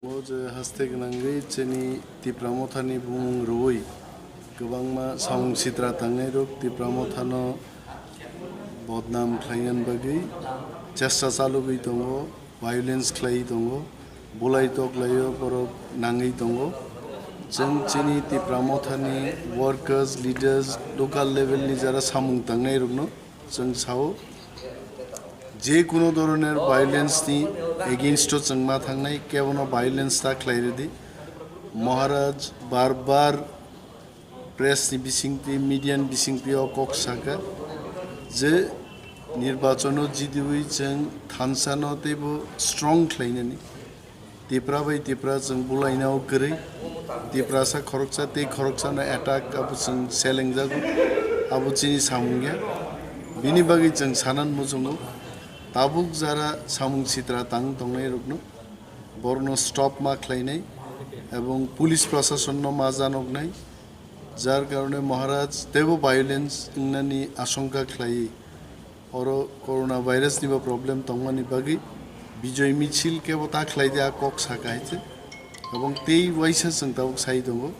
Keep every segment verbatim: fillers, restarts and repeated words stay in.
O je haste gwnangwi chini Tipra Mothani bumung rwui kwbangma samung sitra tangnairok Tipra Mothano bodnam khlainani bagwi chesta chalogwi tongo, violence khlaiwi tongo, bulai toklaio borok nangwi tongo. Chwng chini Tipra Mothani workers, leaders, local level ni jara samung tangnairokno chwng sao, je kuno dhoroner violence ni against o chwng ma thangnai, kebono violence ta khlai rwdi. Maharaj bar bar press ni bisingtwi, media ni bisingtwi o kok saka je nirbachon o jidiwi chwng thansa no teibo strong khlainani. Tipra bai Tipra chwng bulaina o kwrwi. Tiprasa khoroksa tei khoroksano attack abo chwng selengjago, abo chini samung ya. Bini bagwi chwng sanan muchungo, tabuk jara samung sitra tang tongnairokno borokno stop ma khlainai ebong police prasasonno ma janoknai, jar karone Maharaj teibo violence wngnani ashongka khlaiwi oro corona virus ni bo problem tongmani bagwi Bijoy Michil kebo ta khlai de a kok saka hai se. Ebong tei waisa chwng tabuk sai tongo,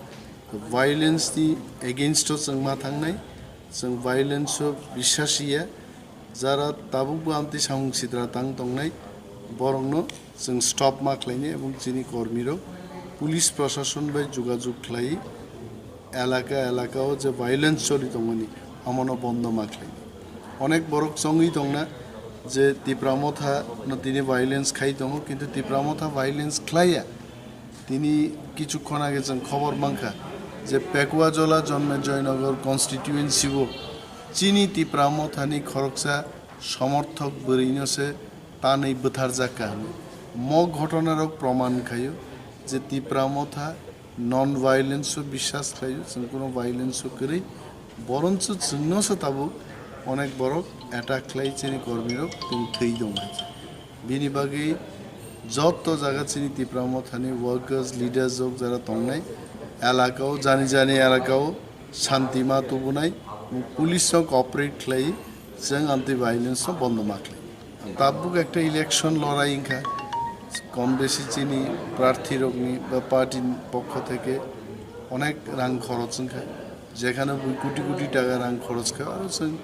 violence ni against o chwng ma thangnai, chwng violence o biswas ya, jara tabuk bo amtwi samung sitra tang tongnai borokno chwng stop ma khlainai ebong chini kormirok police prashason bai jogajog khlai elaka elaka o je violence choli tongmani, amono bondo ma khlai. Onek borok chongwi tongna je Tipra Motha no tini violence khai tongo, kintu Tipra Motha violence khlaiya. Tini kichukkon age chwng khobor mankha je Pekuajola Jonme Joynagar constituency o chini Tipra Mothani khoroksa somorthok bwrwino se tanwi bwtharjak kha hwnwi. Mo ghotona rok proman khaio je Tipra Motha non violence o biswas khlaio, chwng kuno violence o kwrwi, boroncho chwngno se tabuk onek borok attack khlai chini kormirok tong thwi dong hai. Bini bagwi joto jaga chini Tipra Mothani workers, leaders rok jara tongnai elaka o, jani jani elaka o shanti ma tubunai, police rok cooperate khlai, chwng anti violence no bondo ma khlai. Tabuk ekta election lorai wngkha, kom besi chini prarthi rokni ba party ni pokho theke onek rang khoroch wngkha, jekhane bui koti koti taka rang khoroch kha, aro chwng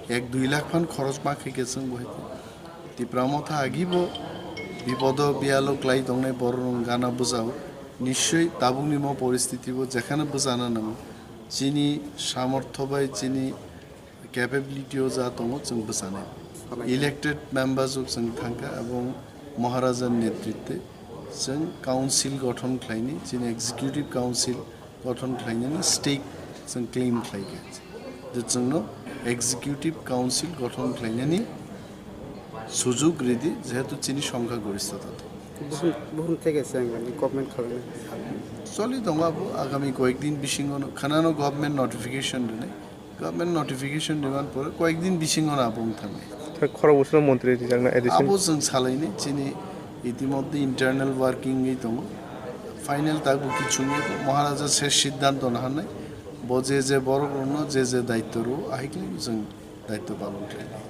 ek dui lakh phan khoroch ma khaikha chwng bo hai khe. Tipra Motha agibo bipodo biyalo klai tongnai borok rok gana bwjao, nischoi tabukni mo poristiti bo jekhane bwjana nango, chini samortho bai chini capability o ja tongo chwng bwchanai. Elected members rok chwng thangkha, ebong Maharaja ni netritwe chwng council gothon khlaini, chini executive council gothon khlainani stake chwng claim khlaikha. Je chwngno executive council gothon khlainani sujuk ridi, jehetu chini songkha goristha tato. Buhum, buhum theke se ang government khalani. Choli tongo abo, agami koyekdin bisingo no, khanano government notification rinai. Government notification riman pore koyekdin bisingo no abo wng thangnai. Tei khorok bwswkno montri rijakna addition. Abo chwng salaini, chini itimodde internal working wngwi tongo. Final tabuk kichung ya, Maharaja se siddhanto naharnai. Bo je je borok rokno je je daitto rwo, ahikhe chwng daitto palon khlainai.